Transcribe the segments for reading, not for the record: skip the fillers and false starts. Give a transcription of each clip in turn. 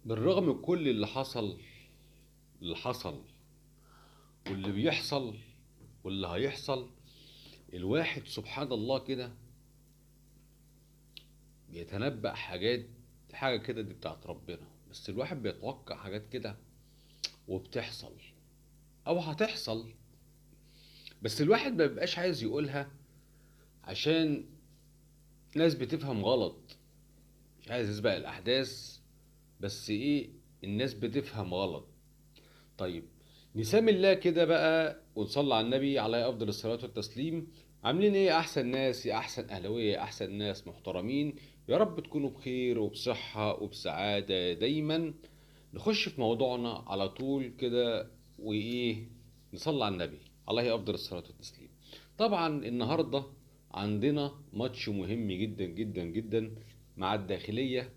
بالرغم من كل اللي حصل واللي بيحصل واللي هيحصل، الواحد سبحان الله كده بيتنبأ حاجات، حاجة كده دي بتاعت ربنا، بس الواحد بيتوقع حاجات كده وبتحصل أو هتحصل، بس الواحد ما بيبقاش عايز يقولها عشان ناس بتفهم غلط، مش عايز يسبق الأحداث، بس إيه الناس بتفهم غلط. طيب نسمي الله كده بقى ونصلي على النبي عليه أفضل الصلاة والتسليم. عاملين إيه أحسن ناس، يا أحسن أهلاوية، يا أحسن ناس محترمين، يا رب تكونوا بخير وبصحة وبسعادة دايما. نخش في موضوعنا على طول كده وإيه، نصلي على النبي عليه أفضل الصلاة والتسليم. طبعا النهاردة عندنا ماتش مهم جدا جدا جدا مع الداخلية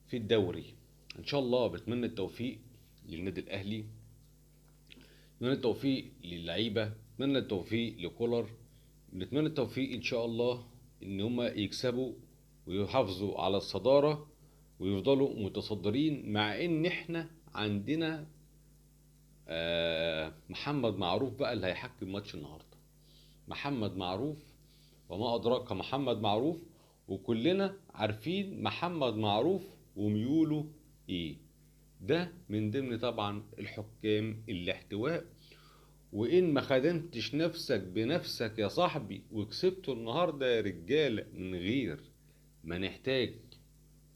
في الدوري إن شاء الله. بتمنى التوفيق للنادي الأهلي، نتمنى التوفيق للعيبة، نتمنى التوفيق لكولر، نتمنى التوفيق إن شاء الله إن هما يكسبوا ويحافظوا على الصدارة ويفضلوا متصدرين، مع إن إحنا عندنا محمد معروف بقى اللي هيحكم ماتش النهاردة. محمد معروف، وما أدراك محمد معروف، وكلنا عارفين محمد معروف وميوله إيه. ده من ضمن طبعا الحكام الاحتواء. وإن ما خدمتش نفسك بنفسك يا صاحبي وكسبته النهاردة يا رجالة من غير ما نحتاج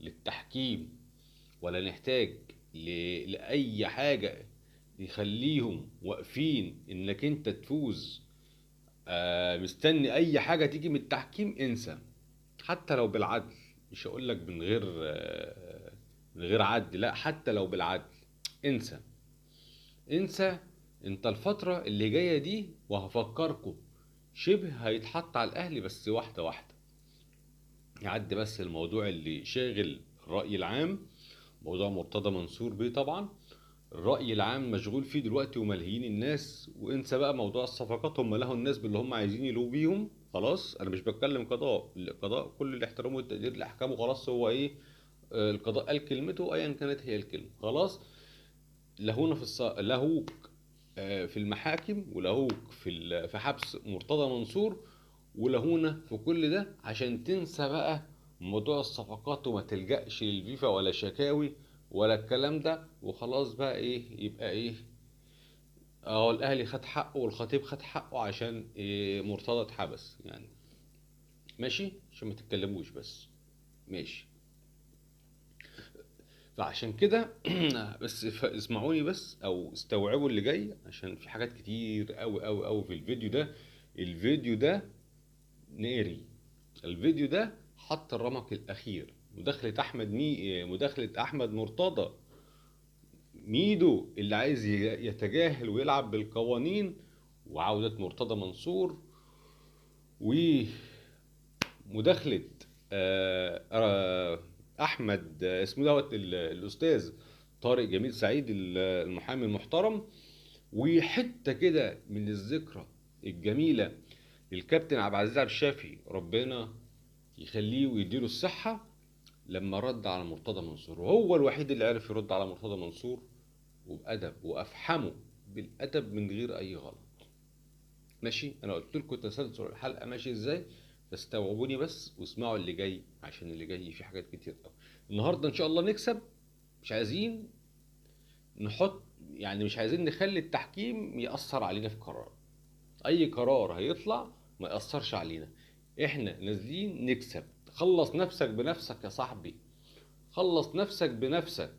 للتحكيم ولا نحتاج لأي حاجة يخليهم واقفين إنك أنت تفوز، مستني أي حاجة تيجي من التحكيم انسى، حتى لو بالعدل. مش هقولك من غير عدل، لا، حتى لو بالعدل انسى انسى. انت الفترة اللي جاية دي، وهفكركم، شبه هيتحط على الاهلي بس واحدة واحدة، يعدي بس الموضوع اللي شاغل الرأي العام، موضوع مرتضى منصور بيه. طبعا الرأي العام مشغول فيه دلوقتي وملهيين الناس، وانسى بقى موضوع الصفقات، هم لهوا الناس باللي هم عايزين يلووا بيهم. خلاص انا مش بتكلم قضاء، القضاء كل الاحترام والتقدير لاحكامه، خلاص هو ايه، القضاء قال كلمته ايا كانت هي الكلمة، خلاص لهونا في لهوك في المحاكم، ولهوك في حبس مرتضى منصور، ولهونا في كل ده عشان تنسى بقى موضوع الصفقات وما تلجأش للفيفا ولا شكاوي ولا الكلام ده، وخلاص بقى ايه، يبقى ايه، اهو الاهلي خد حقه والخطيب خد حقه عشان إيه، مرتضى اتحبس يعني. ماشي، عشان ما تتكلموش بس، ماشي. فعشان كده بس اسمعوني بس او استوعبوا اللي جاي، عشان في حاجات كتير قوي قوي قوي في الفيديو ده. الفيديو ده نقري، الفيديو ده حط الرمق الاخير، مداخلة احمد مداخلة احمد مرتضى ميدو اللي عايز يتجاهل ويلعب بالقوانين، وعودة مرتضى منصور، ومداخلة احمد اسمه دوت الاستاذ طارق جميل سعيد المحامي المحترم، وحتة كده من الذكرى الجميلة للكابتن عبد العزيز عبد الشافي، ربنا يخليه ويديله الصحة، لما رد على مرتضى منصور، وهو الوحيد اللي عرف يرد على مرتضى منصور وبأدب، وأفحمه بالأدب من غير أي غلط. ماشي، أنا قلت لكم تسلسل الحلقة ماشي إزاي، فاستوعبوني بس واسمعوا اللي جاي، عشان اللي جاي فيه حاجات كتير قوي. النهارده إن شاء الله نكسب، مش عايزين نحط، يعني مش عايزين نخلي التحكيم يأثر علينا في قرار، أي قرار هيطلع ما يأثرش علينا، إحنا نازلين نكسب. خلص نفسك بنفسك يا صاحبي، خلص نفسك بنفسك،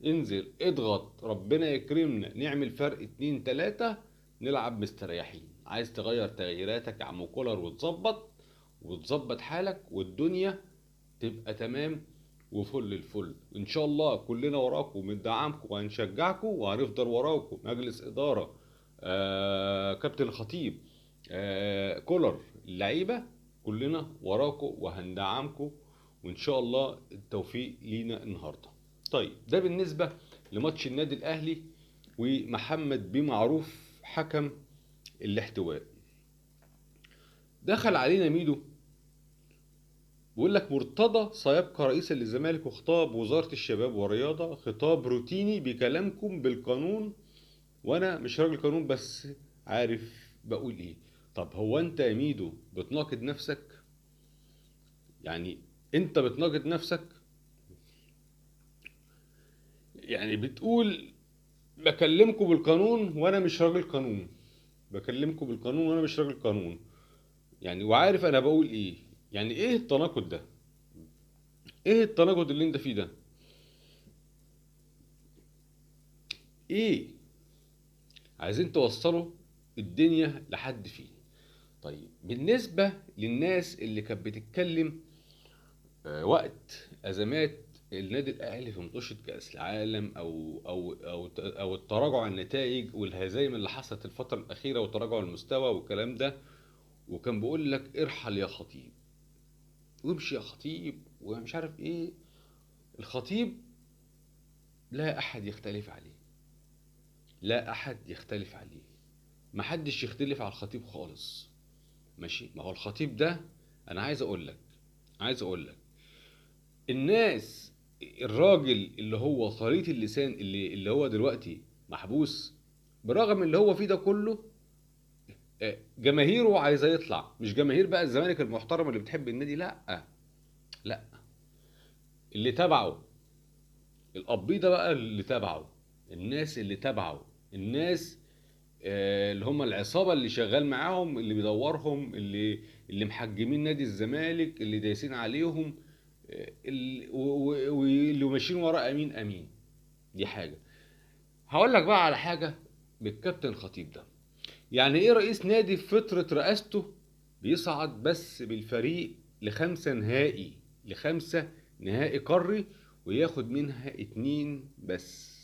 انزل اضغط، ربنا يكرمنا نعمل فرق 2 3، نلعب مستريحين. عايز تغير تغييراتك يا عم كولر وتظبط حالك والدنيا تبقى تمام وفل الفل ان شاء الله. كلنا وراكم وبندعمكم وهنشجعكم وهنفضل وراكم، مجلس ادارة، كابتن الخطيب، كولر، اللعيبة، كلنا وراكم وهندعمكم، وان شاء الله التوفيق لينا النهارده. طيب ده بالنسبة لماتش النادي الاهلي ومحمد بيه معروف حكم الاحتواء. دخل علينا ميدو بيقول لك مرتضى سيبقى رئيسا للزمالك، وخطاب وزارة الشباب والرياضة خطاب روتيني بكلامكم بالقانون، وانا مش راجل قانون بس عارف بقول ايه. طب هو انت يا ميدو بتناقض نفسك؟ يعني انت بتناقض نفسك، يعني بتقول بكلمكم بالقانون وانا مش راجل قانون، بكلمكم بالقانون وانا مش راجل قانون، يعني وعارف انا بقول ايه. يعني ايه التناقض ده؟ ايه التناقض اللي انت فيه ده؟ ايه عايزين توصلوا الدنيا لحد فين؟ طيب بالنسبة للناس اللي كانت بتتكلم وقت ازمات النادي الاهلي في مطوشه كاس العالم او او او او التراجع عن النتائج والهزايم اللي حصلت الفترة الاخيرة وتراجع المستوى والكلام ده، وكان بيقول لك ارحل يا خطيب وامشي يا خطيب ومش عارف ايه. الخطيب لا احد يختلف عليه، لا احد يختلف عليه، محدش يختلف على الخطيب خالص، ماشي. ما هو الخطيب ده انا عايز اقول لك، عايز اقول لك الناس، الراجل اللي هو طريقة اللسان اللي هو دلوقتي محبوس، برغم اللي هو فيه ده كله جماهيره عايزه يطلع. مش جماهير بقى الزمالك المحترم اللي بتحب النادي، لا لا، اللي تبعه القبيضه بقى، اللي تبعه الناس، اللي تبعه الناس اللي هم العصابة اللي شغال معاهم، اللي بيدورهم، اللي محجمين نادي الزمالك، اللي دايسين عليهم، واللي ماشيين ورا امين امين. دي حاجة. هقول لك بقى على حاجة بالكابتن خطيب ده. يعني ايه رئيس نادي في فترة رئاسته بيصعد بس بالفريق لخمسة نهائي، لخمسة نهائي قاري وياخد منها 2 بس؟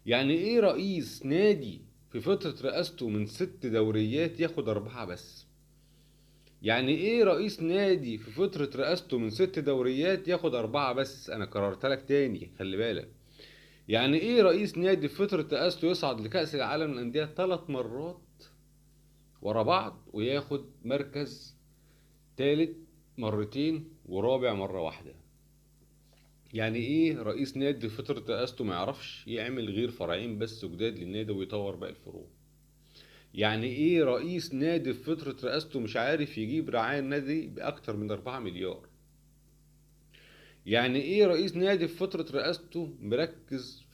يعني ايه رئيس نادي في فترة رئاسته من 6 دوريات ياخد 4 بس؟ يعني ايه رئيس نادي في فترة رئاسته من 6 دوريات ياخد 4 بس؟ انا كررت لك تاني، خلي بالك. يعني ايه رئيس نادي في فترة رئاسته يصعد لكأس العالم للأندية 3 مرات ورا بعض وياخد مركز ثالث مرتين ورابع مرة واحدة؟ يعني ايه رئيس نادي في فترة رئاسته ما يعرفش يعمل غير فرعين بس جداد للنادي ويطور باقي الفروع؟ يعني ايه رئيس نادي في فترة رئاسته مش عارف يجيب رعاية النادي بأكتر من 4 مليار؟ يعني ايه رئيس نادي في فترة رئاسته مركز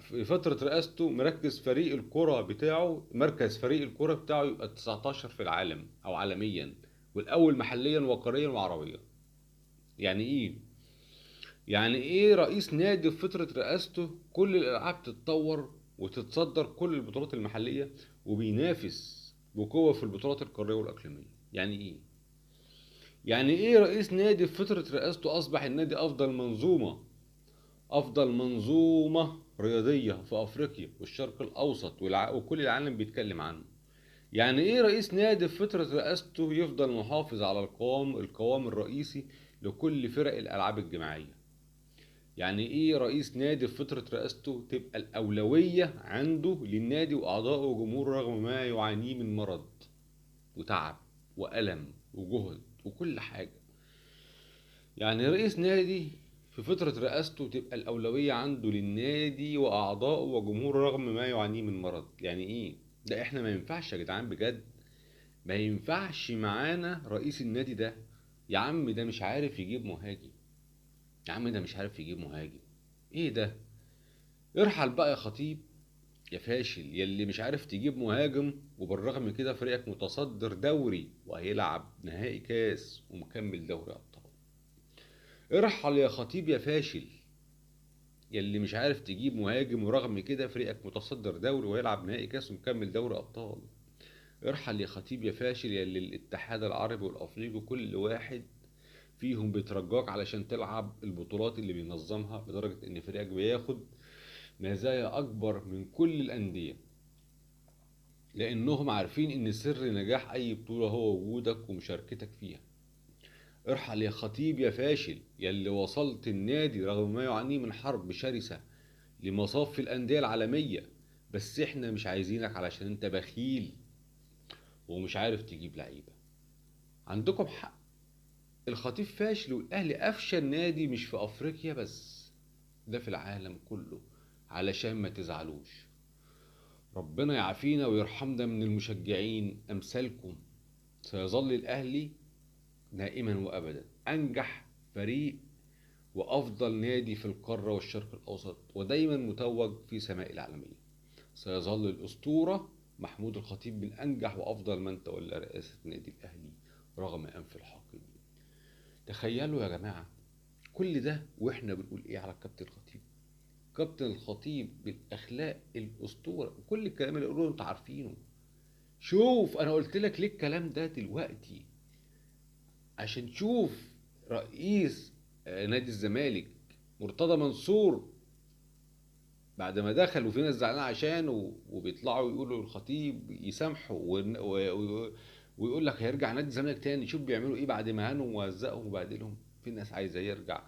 في فترة رئاسته مركز فريق الكرة بتاعه، مركز فريق الكرة بتاعه يبقى 19 في العالم او عالميا، والاول محليا وقاريا وعربيا؟ يعني ايه؟ يعني ايه رئيس نادي في فترة رئاسته كل الالعاب تتطور وتتصدر كل البطولات المحلية وبينافس بقوة في البطولات القارية والإقليمية؟ يعني ايه؟ يعني ايه رئيس نادي في فترة رئاسته اصبح النادي افضل منظومة، افضل منظومة رياضية في افريقيا والشرق الاوسط وكل العالم بيتكلم عنه؟ يعني ايه رئيس نادي في فترة رئاسته يفضل محافظ على القوام الرئيسي لكل فرق الالعاب الجماعية؟ يعني ايه رئيس نادي في فترة رئاسته تبقى الأولوية عنده للنادي وأعضائه وجمهوره رغم ما يعانيه من مرض وتعب وألم وجهد وكل حاجة؟ يعني رئيس نادي في فترة رئاسته تبقى الأولوية عنده للنادي وأعضائه وجمهوره رغم ما يعانيه من مرض. يعني ايه؟ ده احنا ما ينفعش يا جدعان بجد، ما ينفعش معانا رئيس النادي ده. يا عم ده مش عارف يجيب مهاجم، يا عم ده مش عارف يجيب مهاجم، ايه ده؟ ارحل بقى يا خطيب يا فاشل، يلي مش عارف تجيب مهاجم وبالرغم كده فريقك متصدر دوري وهيلعب نهائي كاس ومكمل دوري ابطال. ارحل يا خطيب يا فاشل، يلي مش عارف تجيب مهاجم ورغم كده فريقك متصدر دوري وهيلعب نهائي كاس ومكمل دوري ابطال. ارحل يا خطيب يا فاشل، يلي الاتحاد العربي والافريقي كل واحد فيهم بيترجاك علشان تلعب البطولات اللي بينظمها، لدرجة ان فريقك بياخد مزايا اكبر من كل الاندية، لانهم عارفين ان سر نجاح اي بطولة هو وجودك ومشاركتك فيها. ارحل يا خطيب يا فاشل، يلي وصلت النادي رغم ما يعانيه من حرب شرسة لمصاف الاندية العالمية، بس احنا مش عايزينك علشان انت بخيل ومش عارف تجيب لعيبة. عندكم حق الخطيب فاشل والاهلي افشل نادي، مش في افريقيا بس، ده في العالم كله، علشان ما تزعلوش. ربنا يعافينا ويرحمنا من المشجعين امثالكم. سيظل الاهلي دائما وابدا انجح فريق وافضل نادي في القارة والشرق الاوسط، ودايما متوج في سماء العالمية. سيظل الاسطورة محمود الخطيب من انجح وافضل من تولى رئاسة نادي الاهلي رغم انف الحاقدين. تخيلوا يا جماعة كل ده واحنا بنقول ايه على الكابتن الخطيب؟ كابتن الخطيب بالاخلاق الاسطورة، كل الكلام اللي قلوه انتوا عارفينه. شوف انا قلت لك ليه الكلام ده دلوقتي، عشان تشوف رئيس نادي الزمالك مرتضى منصور بعد ما دخل وفي ناس زعلانة عشانه وبيطلعوا يقولوا الخطيب يسامحوا ويقول لك هيرجع نادي الزمالك تاني. شوف بيعملوا ايه بعد ما هانوا ووزقهم وبهدلهم، في ناس عايزه يرجع.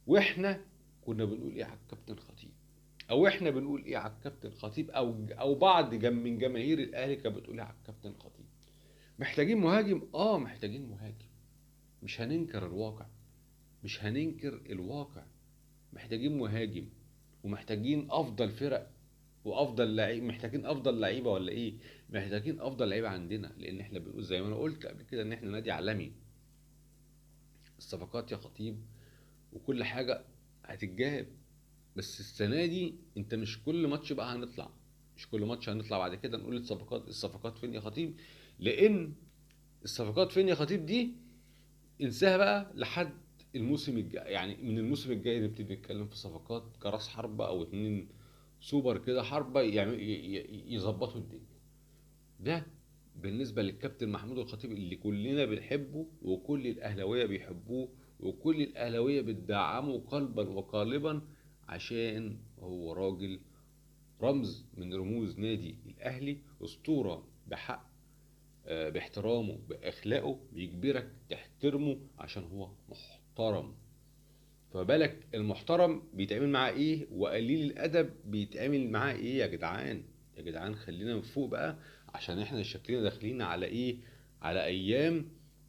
واحنا كنا بنقول ايه على الكابتن الخطيب؟ او احنا بنقول ايه على الكابتن الخطيب؟ او بعض من جماهير الاهلي كانت بتقول ايه على الكابتن الخطيب؟ محتاجين مهاجم، محتاجين مهاجم، مش هننكر الواقع، مش هننكر الواقع، محتاجين مهاجم ومحتاجين افضل فرق وافضل لعيب، محتاجين افضل لعيبة ولا ايه؟ محتاجين افضل لعيبة عندنا، لان احنا بنقول زي ما انا قلت قبل كده ان احنا نادي عالمي. الصفقات يا خطيب وكل حاجة هتتجاب، بس السنة دي انت مش كل ماتش بقى هنطلع، مش كل ماتش هنطلع بعد كده نقول الصفقات، الصفقات فين يا خطيب؟ لان الصفقات فين يا خطيب دي انساها بقى لحد الموسم الجاي، يعني من الموسم الجاي نبتدي نتكلم في صفقات كراس حربة او 2 سوبر كده حربة يعني يظبطوا الدنيا. ده بالنسبة للكابتن محمود الخطيب اللي كلنا بنحبه وكل الأهلاوية بيحبوه وكل الأهلاوية بتدعمه قلبا وقالبا، عشان هو راجل رمز من رموز نادي الأهلي، أسطورة بحق، باحترامه بأخلاقه، بيجبرك تحترمه عشان هو محترم. فبالك المحترم بيتعامل معاه ايه وقليل الادب بيتعامل معاه ايه؟ يا جدعان يا جدعان خلينا نفوق بقى، عشان احنا شكلنا داخلين على ايه؟ على ايام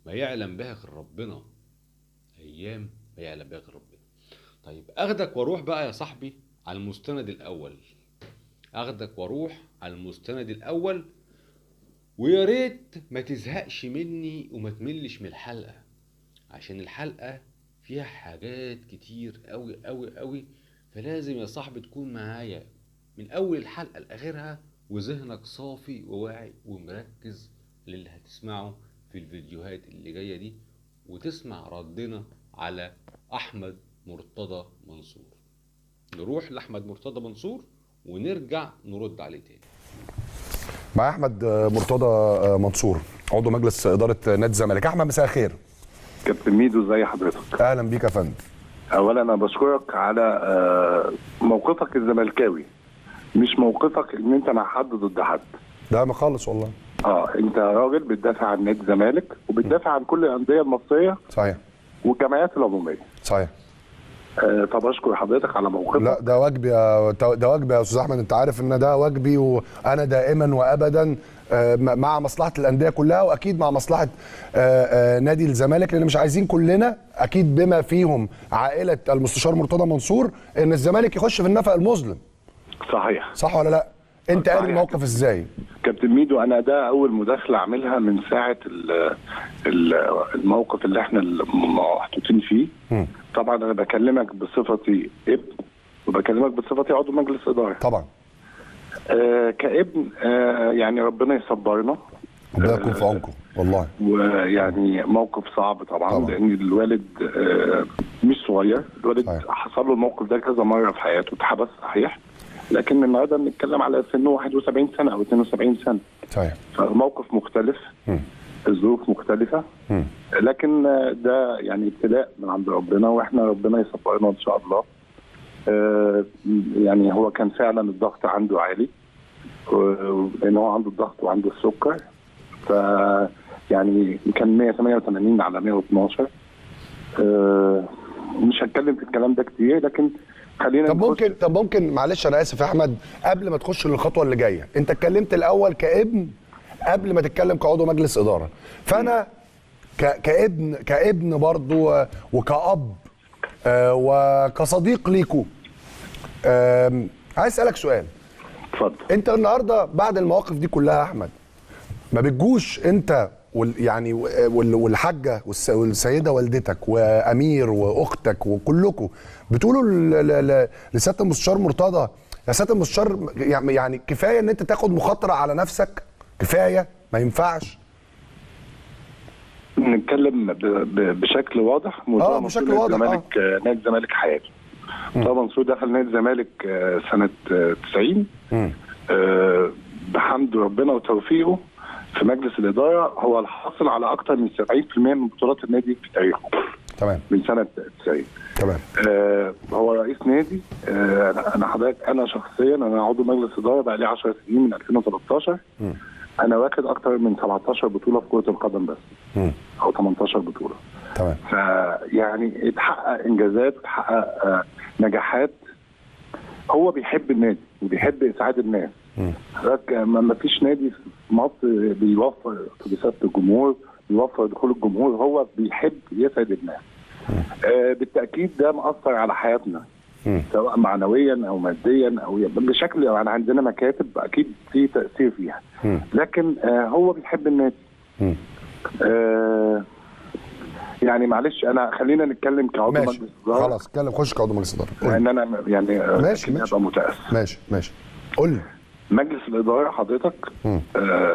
ما يعلم بها غير ربنا، ايام ما يعلم بها غير ربنا. طيب اخدك واروح بقى يا صاحبي على المستند الاول، اخدك واروح على المستند الاول، ويا ريت ما تزهقش مني وما تملش من الحلقة، عشان الحلقة فيها حاجات كتير قوي قوي قوي، فلازم يا صاحبي تكون معايا من اول الحلقة لاخرها وذهنك صافي وواعي ومركز للي هتسمعه في الفيديوهات اللي جاية دي، وتسمع ردنا على احمد مرتضى منصور. نروح لاحمد مرتضى منصور ونرجع نرد عليه تاني. مع احمد مرتضى منصور عضو مجلس ادارة نادي الزمالك. احمد مساء الخير. كابتن ميدو ازي حضرتك؟ اهلا بيك يا فندم. اولا انا بشكرك على موقفك الزملكاوي، مش موقفك ان انت مع حد ضد حد. ده ما خالص والله. انت راجل بتدافع عن نادي الزمالك وبتدافع عن كل الاندية المصرية. صحيح. والجمعيات العمومية. صحيح. فبشكر حضرتك على موقفك. لا ده واجبي يا ده واجبي يا استاذ احمد، انت عارف ان ده واجبي، وانا دائما وابدا مع مصلحة الاندية كلها، واكيد مع مصلحة نادي الزمالك، لان مش عايزين كلنا اكيد بما فيهم عائلة المستشار مرتضى منصور ان الزمالك يخش في النفق المظلم. صحيح. صح ولا لا؟ انت قاري الموقف ازاي؟ كابتن ميدو انا ده اول مداخله اعملها من ساعة الموقف اللي احنا محطوطين فيه. طبعا انا بكلمك بصفتي ابن وبكلمك بصفتي عضو مجلس ادارة. طبعا. كابن يعني ربنا يصبرنا، ربنا يكون في عونكم والله. ويعني موقف صعب طبعا. لان الوالد مش صغير، الوالد صحيح. حصل له الموقف ده كذا مرة في حياته، اتحبس صحيح، لكن النهارده بنتكلم على سنة 71 سنة او 72 سنة. صحيح. فالموقف مختلف، الظروف مختلفة، لكن ده يعني ابتلاء من عند ربنا، واحنا ربنا يصبرنا ان شاء الله. يعني هو كان فعلا الضغط عنده عالي، لان هو عنده الضغط وعنده السكر، ف يعني كان 188 على 112. مش هتكلم في الكلام ده كتير، لكن خلينا طب ممكن معلش انا اسف يا احمد، قبل ما تخش للخطوة اللي جاية، انت اتكلمت الاول كابن قبل ما تتكلم كعضو مجلس ادارة، فانا كابن برضو وكأب وكصديق ليكو، عايز اسالك سؤال. اتفضل. انت النهارده بعد المواقف دي كلها يا احمد، ما بتجوش انت يعني والحاجة والسيدة والدتك وامير واختك وكلكم بتقولوا لسياده المستشار مرتضى، يا سيادة المستشار يعني كفاية ان انت تاخد مخاطره على نفسك، كفاية، ما ينفعش. نتكلم بشكل واضح. بشكل واضح. الزمالك نادي الزمالك حياته. مرتضى منصور دخل نادي الزمالك سنة 90 بحمد ربنا وتوفيقه في مجلس الادارة هو الحاصل على اكثر من 70% من بطولات النادي في تاريخه. تمام. من سنة 90. تمام. هو رئيس نادي. انا حضرتك انا شخصيا انا عضو مجلس ادارة بقى لي 10 سنين من 2013. انا واخد اكثر من 17 بطوله في كره القدم بس. او 18 بطوله. تمام. فيعني اتحقق انجازات، اتحقق نجاحات. هو بيحب النادي وبيحب اسعاد الناس. حضرتك ما فيش نادي في مصر بيوفر اتوبيسات للجمهور، بيوفر دخول الجمهور، هو بيحب يسعد الناس. بالتاكيد ده مأثر على حياتنا سواء معنويا او ماديا او بشكل، يعني عندنا مكاتب اكيد في تاثير فيها، لكن هو بيحب النادي. يعني معلش انا خلينا نتكلم كعضو مجلس ادارة. خلاص اتكلم، خش كعضو مجلس ادارة، لان انا يعني ماشي ماشي ابقى متاثر. ماشي ماشي، قول لي. مجلس الادارة حضرتك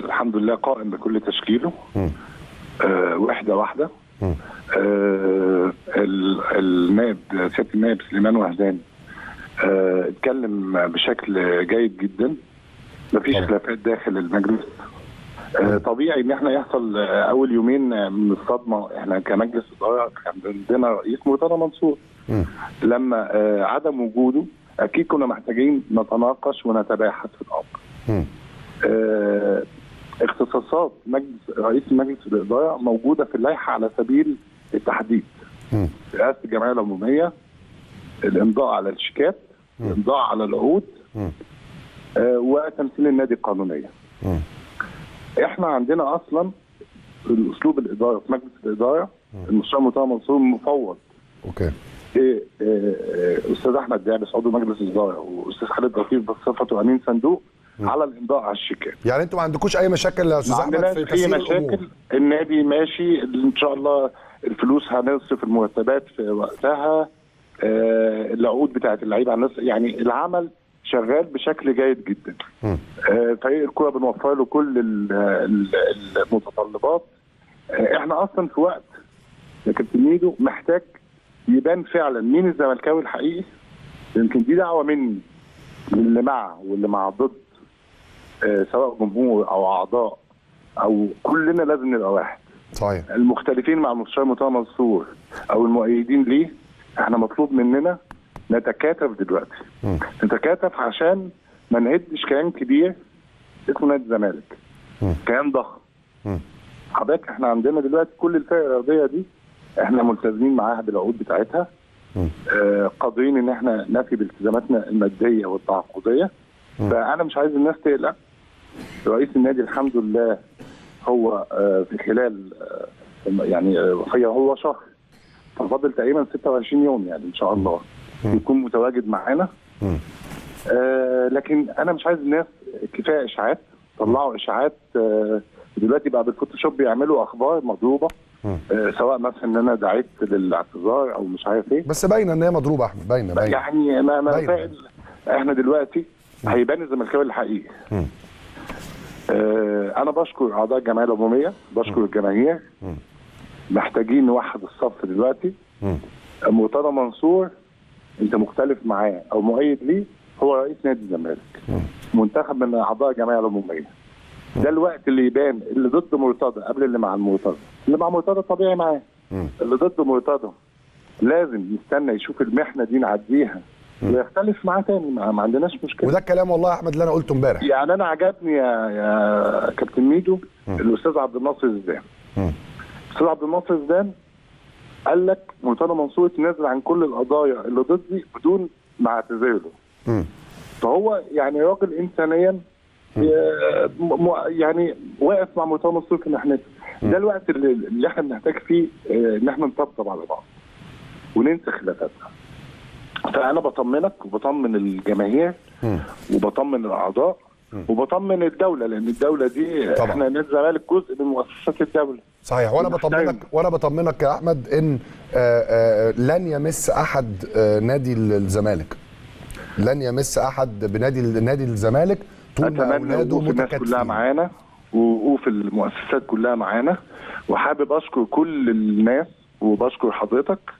الحمد لله قائم بكل تشكيله، وحده واحدة. النائب سيادة النائب سليمان وهدان اتكلم بشكل جيد جدا، مفيش خلافات داخل المجلس. طبيعي ان احنا يحصل اول يومين من الصدمة، احنا كمجلس ادارة كان عندنا رئيس مرتضى منصور، لما عدم وجوده اكيد كنا محتاجين نتناقش ونتباحث في الامر. اختصاصات مجلس رئيس مجلس الادارة موجودة في اللائحة على سبيل التحديد. رئاسة الجمعية العمومية، الامضاء على الشيكات، الامضاء على العقود، وتمثيل النادي القانونية. احنا عندنا اصلا الاسلوب الادارة في مجلس الادارة المستشار مرتضى منصور مفوض. okay. استاذ احمد دعبس عضو مجلس الادارة واستاذ خالد لطيف بصفته امين صندوق على الامضاء على الشيكات. يعني انتوا ما عندكوش اي مشاكل يا استاذ احمد في تسيير الامور؟ اي مشاكل، النادي ماشي ان شاء الله، الفلوس هنصرف المرتبات في وقتها، العقود بتاعت اللعيبة هنصرف، يعني العمل شغال بشكل جيد جدا. فريق الكورة بنوفر له كل المتطلبات. احنا اصلا في وقت يا كابتن ميدو محتاج يبان فعلا مين الزملكاوي الحقيقي. يمكن دي دعوه مني للي مع واللي مع ضد، سواء جمهور او اعضاء او كلنا لازم نبقى واحد. صحيح. المختلفين مع المستشار مرتضى منصور او المؤيدين ليه، احنا مطلوب مننا نتكاتف دلوقتي. نتكاتف عشان ما نهدش كيان كبير اسمه نادي الزمالك. كيان ضخم. حضرتك احنا عندنا دلوقتي كل الفرق الرياضية دي احنا ملتزمين معاها بالعقود بتاعتها، قادرين ان احنا نفي بالتزاماتنا المادية والتعاقديه. فانا مش عايز الناس تقلق. رئيس النادي الحمد لله هو في خلال يعني هو شهر ففضل تقريبا 26 يوم يعني ان شاء الله يكون متواجد معانا. لكن انا مش عايز الناس، كفاية اشاعات، طلعوا اشاعات دلوقتي بقى بالفوتوشوب بيعملوا اخبار مضروبة، سواء مثلا ان انا دعيت للاعتذار او مش عارف ايه، بس باينة ان هي مضروبة يا احمد، باينة يعني ما احنا دلوقتي هيبان الزملكاوي الحقيقي. انا بشكر اعضاء الجمعية العمومية، بشكر الجماهير. محتاجين نوحد الصف دلوقتي. مرتضى منصور انت مختلف معاه او مؤيد ليه، هو رئيس نادي الزمالك، منتخب من اعضاء الجمعية العمومية. ده الوقت اللي يبان اللي ضد مرتضى قبل اللي مع المرتضى. اللي مع مرتضى طبيعي معاه، اللي ضد مرتضى لازم يستنى يشوف المحنة دي نعديها ويختلف معاه تاني، ما عندناش مشكلة. وده الكلام والله يا احمد اللي انا قلته امبارح. يعني انا عجبني يا كابتن ميدو الاستاذ عبد الناصر زيدان. الاستاذ عبد الناصر زيدان قال لك مرتضى منصور تنازل عن كل القضايا اللي ضدي بدون ما اعتذر له. فهو يعني راجل انسانيا يعني واقف مع مرتضى منصور في محنته. ده الوقت اللي احنا بنحتاج فيه ان احنا نطبطب على بعض وننسى خلافاتنا. فانا بطمنك وبطمن الجماهير وبطمن الاعضاء وبطمن الدولة، لان الدولة دي طبعا. احنا نادي الزمالك جزء من مؤسسات الدولة. صحيح. وانا بطمنك يا احمد ان لن يمس احد نادي الزمالك، لن يمس احد بنادي نادي الزمالك طول ما اولاده متكاتفين. الناس كلها معانا، ووقوف المؤسسات كلها معانا. وحابب اشكر كل الناس، وبشكر حضرتك،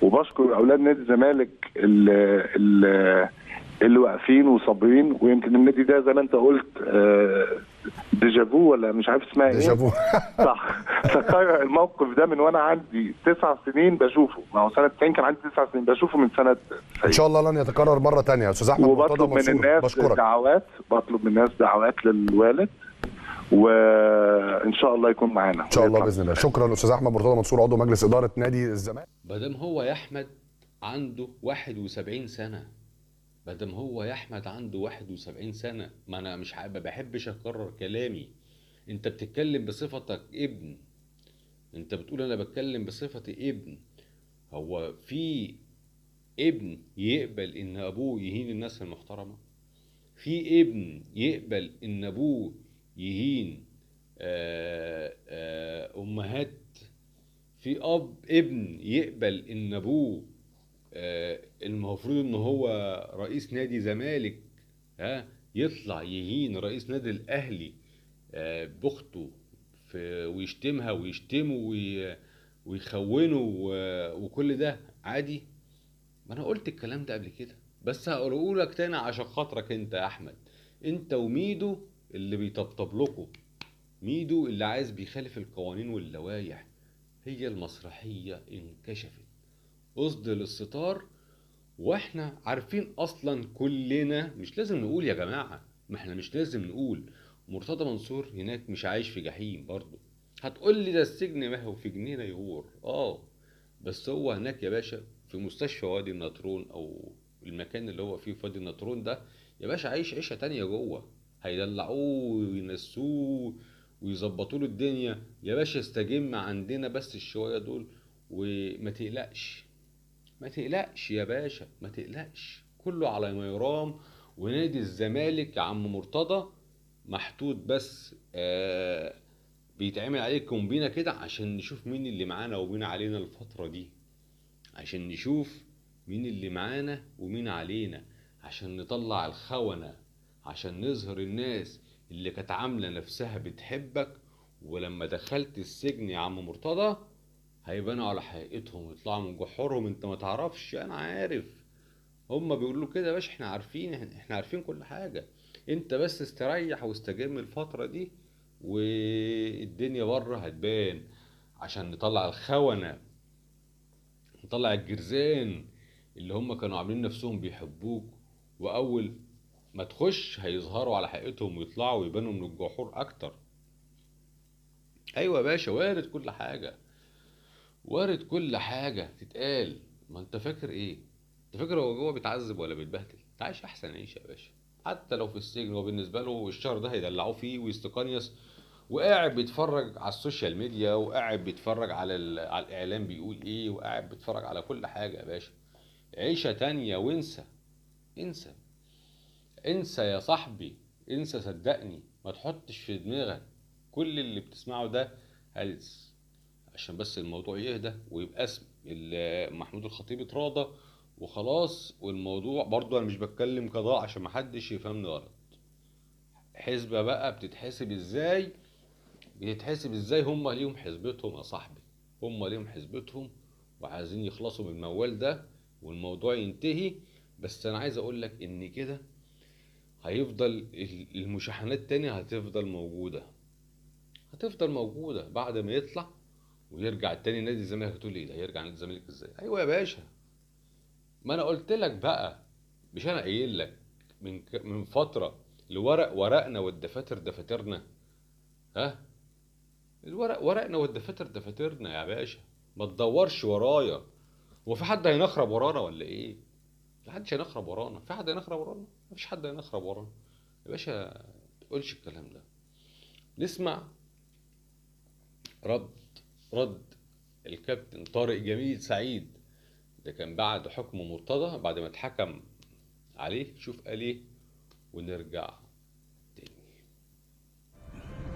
وبشكر اولاد نادي الزمالك اللي واقفين وصابرين. ويمكن النادي ده زي ما انت قلت déjà vu ولا مش عارف اسمها ايه، déjà vu صح. تكرر الموقف ده من وانا عندي 9 سنين بشوفه، ما هو سنة 90 كان عندي 9 سنين بشوفه من سنة 90. ان شاء الله لن يتكرر مرة ثانية يا استاذ احمد مرتضى منصور. وبطلب من الناس بشكرك. دعوات، بطلب من الناس دعوات للوالد، وان شاء الله يكون معانا ان شاء الله باذن الله. شكرا استاذ احمد مرتضى منصور عضو مجلس ادارة نادي الزمالك. ما دام هو يا احمد عنده 71 سنة، ما دام هو يا احمد عنده 71 سنة، ما انا مش ما بحبش اكرر كلامي. انت بتتكلم بصفتك ابن، انت بتقول انا بتكلم بصفتي ابن. هو في ابن يقبل ان ابوه يهين الناس المحترمة؟ في ابن يقبل ان ابوه يهين امهات؟ في اب ابن يقبل ان ابوه المفروض ان هو رئيس نادي زمالك ها يطلع يهين رئيس نادي الاهلي باخته ويشتمها ويشتمه ويخونه وكل ده عادي؟ ما انا قلت الكلام ده قبل كده، بس هقوله لك تاني عشان خاطرك انت يا احمد، انت وميدو اللي بيطبطب لكم، ميدو اللي عايز بيخالف القوانين واللوائح. هي المسرحية انكشفت، اصدل الستار، واحنا عارفين اصلا كلنا، مش لازم نقول يا جماعة، ما احنا مش لازم نقول. مرتضى منصور هناك مش عايش في جحيم برضه. هتقول لي ده السجن، ما هو في جنينة يغور، بس هو هناك يا باشا في مستشفى وادي النطرون او المكان اللي هو فيه في وادي النطرون ده يا باشا، عايش عيشة تانية جوه، هيدلعوه وينسوه ويظبطوا له الدنيا يا باشا. استجم عندنا بس الشوية دول وما تقلقش، ما تقلقش يا باشا، ما تقلقش، كله على ما يرام. ونادي الزمالك يا عم مرتضى محطوط بس بيتعمل عليه كومبينة كده عشان نشوف مين اللي معانا ومين علينا الفترة دي، عشان نشوف مين اللي معانا ومين علينا، عشان نطلع الخونة، عشان نظهر الناس اللي كانت عاملة نفسها بتحبك، ولما دخلت السجن يا عم مرتضى هيبانوا على حقيقتهم ويطلعوا من جحورهم. انت ما تعرفش، انا عارف، هما بيقولوا كده يا باشا، احنا عارفين، احنا عارفين كل حاجة. انت بس استريح واستجم الفترة دي والدنيا بره هتبان، عشان نطلع الخونة، نطلع الجرزان اللي هم كانوا عاملين نفسهم بيحبوك، واول ما تخش هيظهروا على حقيقتهم ويطلعوا ويبانوا من الجحور اكتر. ايوه يا باشا، وارد كل حاجة، وارد كل حاجة تتقال. ما انت فاكر ايه؟ انت فاكر هو جوه بيتعذب ولا بيتبهدل؟ انت عايش احسن عيشة يا باشا، حتى لو في السجن. هو بالنسبة له الشهر ده هيدلعوه فيه ويستقنيص، وقاعد بيتفرج على ال social media، وقاعد بيتفرج على الاعلام بيقول ايه، وقاعد بيتفرج على كل حاجة يا باشا. عيشة تانية، وانسى، انسى، انسى يا صاحبي، انسى، صدقني. ما تحطش في دماغك كل اللي بتسمعه ده هلس، عشان بس الموضوع يهدى ويبقى اسم محمود الخطيب اتراضى وخلاص. والموضوع برضو انا مش بتكلم قضاء عشان محدش يفهمني غلط. حسبة بقى بتتحسب ازاي؟ بتتحسب ازاي؟ هم ليهم حسبتهم يا صاحبي، هم ليهم حسبتهم وعايزين يخلصوا من الموال ده والموضوع ينتهي. بس انا عايز اقول لك ان كده هيفضل المشاحنات تاني، هتفضل موجودة، هتفضل موجودة بعد ما يطلع ويرجع تاني نادي الزمالك. هتقول ايه ده، هيرجع نادي الزمالك ازاي؟ ايوه يا باشا، ما انا قلت لك بقى، مش انا قايل لك من فترة الورق ورقنا والدفاتر دفاترنا، ها الورق ورقنا والدفاتر دفاترنا يا باشا، ما تدورش ورايا. هو في حد هينخرب ورانا ولا ايه؟ ما حدش هينخرب ورانا. في حد هينخرب ورانا؟ مفيش حد هينخرب ورانا يا باشا، ما تقولش الكلام ده. نسمع رد الكابتن طارق جميل سعيد، ده كان بعد حكم مرتضى، بعد ما اتحكم عليه. شوف قال ايه ونرجع تاني.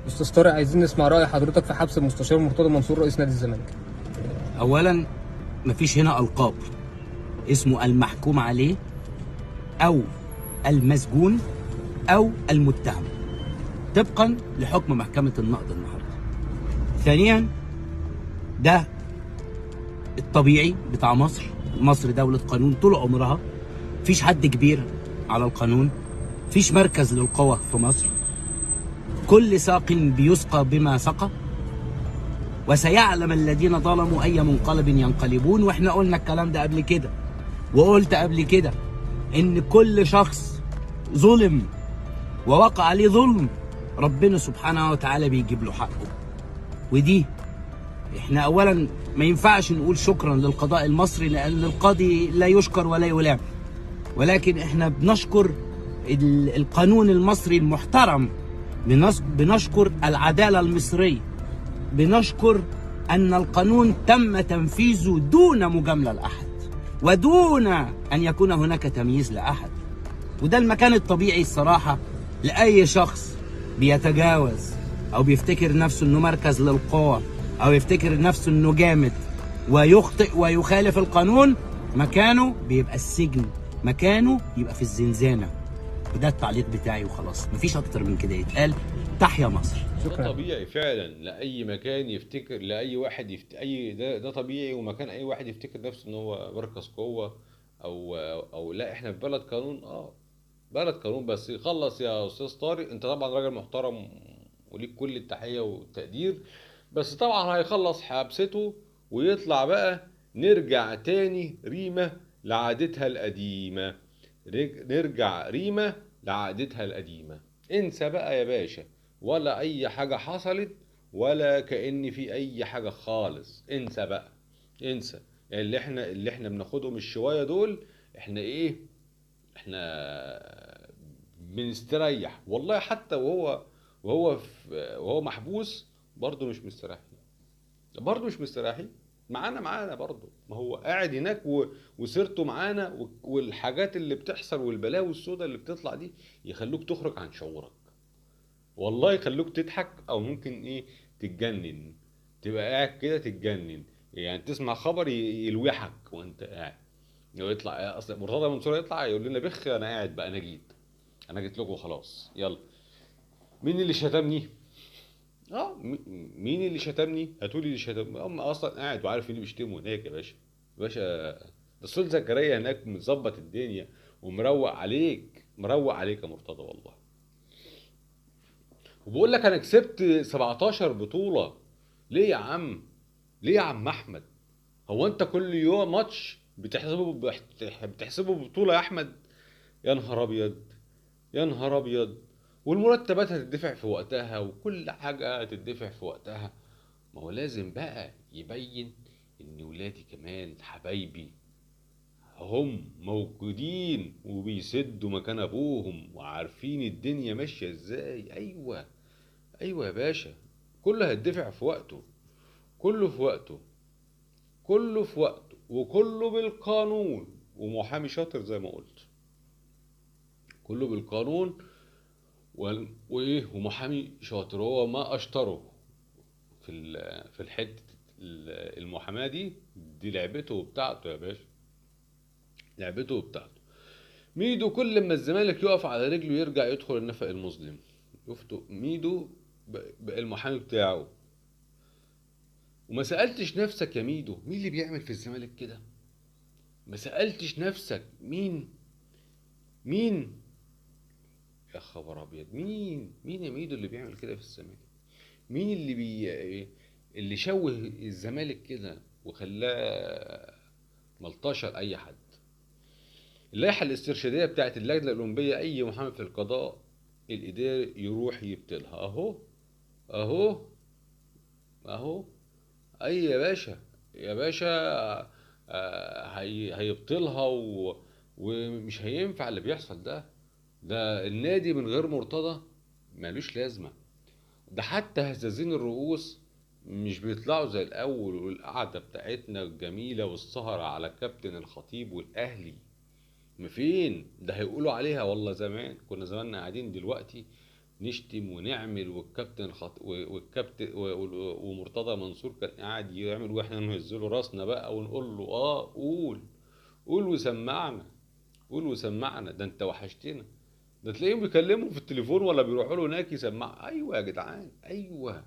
استاذ طارق، عايزين نسمع رأي حضرتك في حبس المستشار مرتضى منصور رئيس نادي الزمالك. اولا مفيش هنا القاب، اسمه المحكوم عليه او المسجون او المتهم طبقا لحكم محكمة النقض النهارده. ثانيا، ده الطبيعي بتاع مصر. مصر دولة قانون طول عمرها، مفيش حد كبير على القانون، مفيش مركز للقوة في مصر، كل ساق بيسقى بما سقى، وسيعلم الذين ظلموا أي منقلب ينقلبون. واحنا قلنا الكلام ده قبل كده، وقلت قبل كده إن كل شخص ظلم ووقع عليه ظلم ربنا سبحانه وتعالى بيجيب له حقه. ودي احنا اولا ما ينفعش نقول شكرا للقضاء المصري، لان القاضي لا يشكر ولا يلام، ولكن احنا بنشكر القانون المصري المحترم، بنشكر العدالة المصرية، بنشكر ان القانون تم تنفيذه دون مجاملة لأحد ودون ان يكون هناك تمييز لأحد. وده المكان الطبيعي الصراحة لأي شخص بيتجاوز او بيفتكر نفسه انه مركز للقوة او يفتكر نفسه انه جامد ويخطئ ويخالف القانون، مكانه بيبقى السجن، مكانه يبقى في الزنزانة. وده التعليق بتاعي وخلاص، مفيش اكتر من كده يتقال. تحيا مصر. ده طبيعي فعلا لاي مكان يفتكر، لاي واحد اي ده طبيعي، ومكان اي واحد يفتكر نفسه ان هو مركز قوة او لا، احنا في بلد قانون. بلد قانون. بس يخلص يا استاذ طارق، انت طبعا راجل محترم وليك كل التحية والتقدير، بس طبعا هيخلص حبسته ويطلع بقى. نرجع تاني ريمة لعادتها القديمة، نرجع ريمة لعادتها القديمة. انسى بقى يا باشا، ولا اي حاجة حصلت ولا كأن في اي حاجة خالص. انسى بقى، انسى اللي احنا بناخدهم الشوية دول. احنا ايه، احنا بنستريح والله، حتى وهو محبوس برضه مش مستريح، برضه مش مستريحين معانا برضه. ما هو قاعد هناك وسيرته معانا، والحاجات اللي بتحصل والبلاوي السوداء اللي بتطلع دي يخلوك تخرج عن شعورك، والله يخلوك تضحك او ممكن ايه تتجنن، تبقى قاعد كده تتجنن، يعني تسمع خبر يلوحك وانت قاعد. يطلع اصل مرتضى منصور يطلع يقول لنا بخ، انا قاعد بقى، انا جيت لكم خلاص، يلا. مين اللي شتمني؟ مين اللي شتمني؟ هاتولي اللي شتمني. هم اصلا قاعد وعارف مين اللي بيشتمه هناك يا باشا. يا باشا ده السول زكريا هناك مظبط الدنيا ومروق عليك، مروق عليك يا مرتضى والله. وبقول لك انا كسبت 17 بطولة. ليه يا عم؟ ليه يا عم احمد؟ هو انت كل يوم ماتش بتحسبه بطولة يا احمد؟ يا نهار ابيض، يا نهار ابيض. والمرتبات هتدفع في وقتها وكل حاجة هتدفع في وقتها. ما هو لازم بقى يبين ان ولادي كمان حبايبي هم موجودين وبيسدوا مكان ابوهم وعارفين الدنيا ماشية ازاي. ايوه ايوه يا باشا، كله هيدفع في وقته، كله في وقته، كله في وقته، وكله بالقانون، ومحامي شاطر زي ما قلت، كله بالقانون وايه، ومحامي شاطر. هو ما اشطره في الحتة المحاماة دي لعبته وبتاعته يا باشا، لعبته وبتاعته. ميدو كل ما الزمالك يقف على رجله يرجع يدخل النفق المظلم. شفتوا ميدو بقى المحامي بتاعه. وما سألتش نفسك يا ميدو مين اللي بيعمل في الزمالك كده؟ ما سألتش نفسك مين؟ مين يا خبر ابيض؟ مين يا ميدو اللي بيعمل كده في الزمالك؟ مين اللي شوه الزمالك كده وخلاه ملطشه لاي حد؟ اللائحة الاسترشاديه بتاعت اللجنة الاولمبية اي محامي في القضاء الاداري يروح يبطلها. اهو اهو اهو. اي يا باشا، يا باشا هيبطلها ومش هينفع اللي بيحصل ده. ده النادي من غير مرتضى مالوش لازمه. ده حتى هزازين الرؤوس مش بيطلعوا زي الاول، والقعده بتاعتنا الجميلة والسهره على كابتن الخطيب والاهلي ما فين ده؟ هيقولوا عليها والله زمان كنا زماننا قاعدين دلوقتي نشتم ونعمل، والكابتن والكابتن ومرتضى منصور كان قاعد يعمل واحنا نهزله راسنا بقى ونقول له قول قول وسمعنا، قول وسمعنا، ده انت وحشتنا. ده تلاقيهم بيكلموا في التليفون ولا بيروحوا له هناك يسمع. ايوه يا جدعان، ايوه.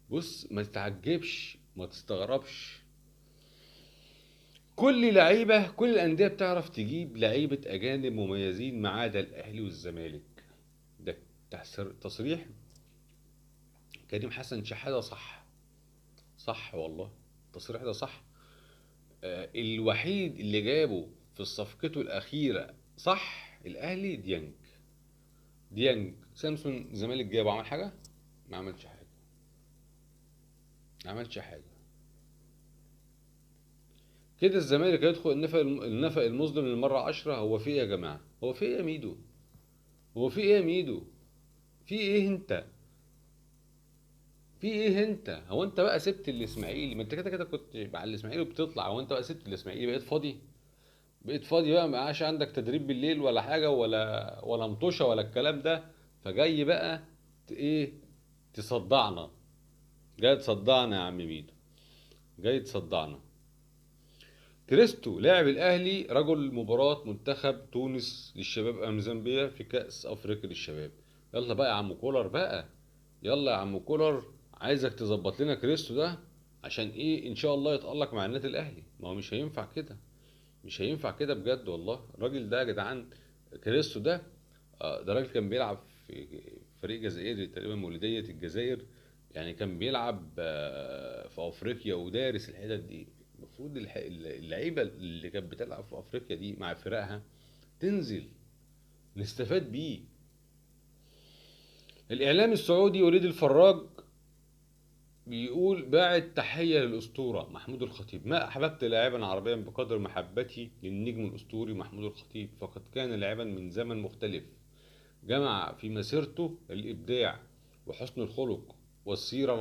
بص، ما تتعجبش، ما تستغربش، كل لعيبة، كل الاندية بتعرف تجيب لعيبة اجانب مميزين ما عدا الاهلي والزمالك. ده تصريح كريم حسن شحاته، صح صح والله التصريح ده صح. الوحيد اللي جابه في صفقته الاخيرة صح الاهلي ديانج. ديانج سامسون الزمالك جابه، عمل حاجة؟ ما عملش حاجة، ما عملش حاجة. كده الزمالك هيدخل النفق المظلم للمرة 10. هو في ايه يا جماعة؟ هو في ايه يا ميدو؟ هو في ايه يا ميدو؟ في ايه انت؟ في ايه انت؟ هو انت بقى سبت الاسماعيلي؟ ما انت كده كده كنت مع الاسماعيلي وبتطلع، هو انت بقى سبت الاسماعيلي بقيت فاضي؟ بقيت فاضي بقى، ما بقاش عندك تدريب بالليل ولا حاجة ولا مطوشه ولا الكلام ده، فجاي بقى ايه تصدعنا، جاي تصدعنا يا عم ميدو، جاي تصدعنا. كريستو لاعب الاهلي رجل مباراة منتخب تونس للشباب امام زامبيا في كاس افريقيا للشباب. يلا بقى يا عم كولر بقى، يلا يا عم كولر، عايزك تظبط لنا كريستو ده عشان ايه ان شاء الله يتالق مع النادي الاهلي. ما هو مش هينفع كده، مش هينفع كده بجد والله. الراجل ده يا جدعان كريستو ده، ده راجل كان بيلعب في فريق جزائري تقريبا، مولودية الجزائر يعني، كان بيلعب في افريقيا ودارس الحتت دي. المفروض اللعيبة اللي كانت بتلعب في افريقيا دي مع فرقها تنزل نستفاد بيه. الاعلام السعودي وليد الفراج بيقول باعت تحية للاسطوره محمود الخطيب، ما احببت لاعبا عربيا بقدر محبتي للنجم الاسطوري محمود الخطيب، فقد كان لاعبا من زمن مختلف، جمع في مسيرته الابداع وحسن الخلق والسيرة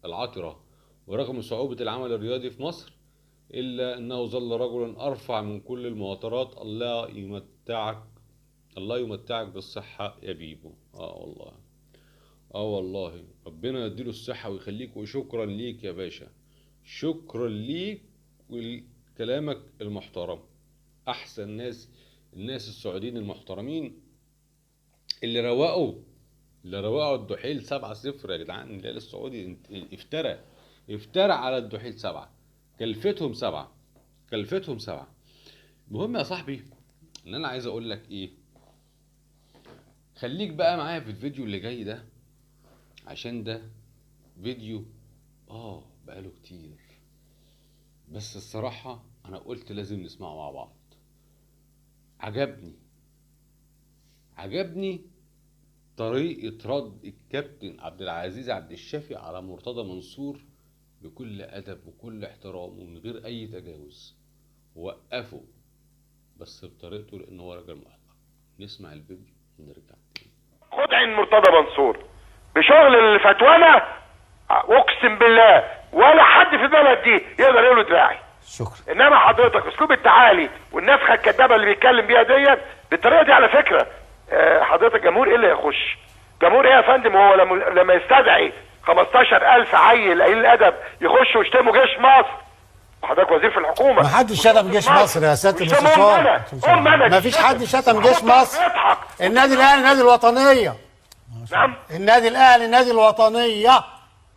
العطرة، ورغم صعوبة العمل الرياضي في مصر الا انه ظل رجلا ارفع من كل المواطرات. الله يمتعك، الله يمتعك بالصحة يا بيبو. والله، والله ربنا يديله الصحة ويخليك، وشكرا ليك يا باشا، شكرا ليك ولكلامك المحترم. احسن ناس، الناس السعوديين المحترمين اللي روقوا، اللي روقوا الدحيل 7-0 يا جدعان. الهلال السعودي افترى على الدحيل 7، كلفتهم 7، كلفتهم 7. المهم يا صاحبي ان انا عايز اقول لك ايه، خليك بقى معايا في الفيديو اللي جاي ده، عشان ده فيديو بقاله كتير، بس الصراحة انا قلت لازم نسمعه مع بعض. عجبني طريقة رد الكابتن عبد العزيز عبد الشافي على مرتضى منصور بكل أدب وكل احترام ومن غير أي تجاوز. وقفه بس بطريقته لأن هو راجل محترم. نسمع الفيديو ونرجع تاني. خد عين مرتضى منصور بشغل الفتوانة، أقسم بالله ولا حد في البلد دي يقدر يقول له دراعي. شكرا. إنما حضرتك أسلوب التعالي والنفخة الكدابة اللي بيتكلم بيها ديت بالطريقة دي، على فكرة حضرتك جمهور ايه اللي هيخش؟ جمهور ايه يا فندم؟ هو لما يستدعي 15,000 عيل قليل الادب يخشوا يشتموا جيش مصر، وحضرتك وزير في الحكومة. ما حدش شتم جيش مصر يا سيادة المستشار، ما فيش حد شتم جيش مصر. النادي الاهلي نادي الوطنية. نعم، النادي الاهلي نادي الوطنية.